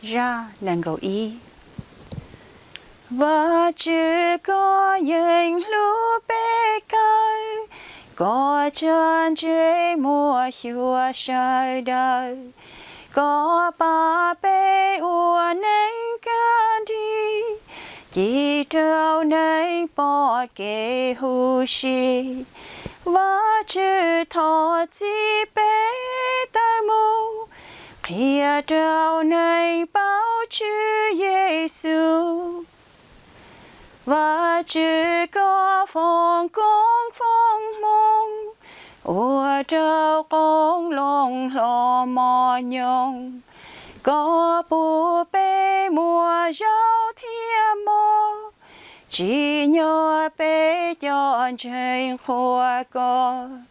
Zaj nees nkaum ib. Vajtswv, koj yeej hlub peb kawg, koj tsa ntseg muaj xyuas sawv daws, koj pab peb ua neej kaj nrig, ci rau neeg pom kev huv si. Vajtswv, thov txib peb tawm mus qhia rau neeg paub Tswv Yexus. Vajtswv, koj foom koob foom hmoov ua rau qoob loo hlo mos nyoos, koj pub peb muaj zaub thiab mov, tsim nyog peb cov ntseeg qhuas koj.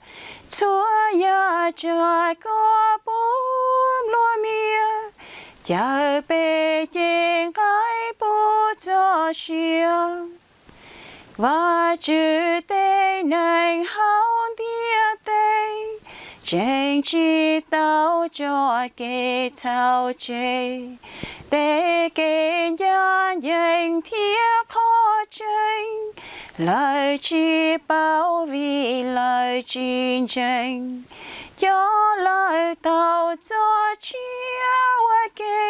Txhua yam tsa koj puv nplua mias, caw peb cev nqaij puv txoj sia. Vajtswv, tej neeg hauv ntiaj teb tseem tsis tau tso kev txhaum tseg, tej kev ncaj ncees thiab qhov tseeb lawv tsis paub vim lawv tsis ntseeg, coj lawv tau txoj sia ua ke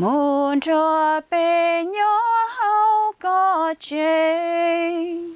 mus nrog peb nyob hauv koj tsev.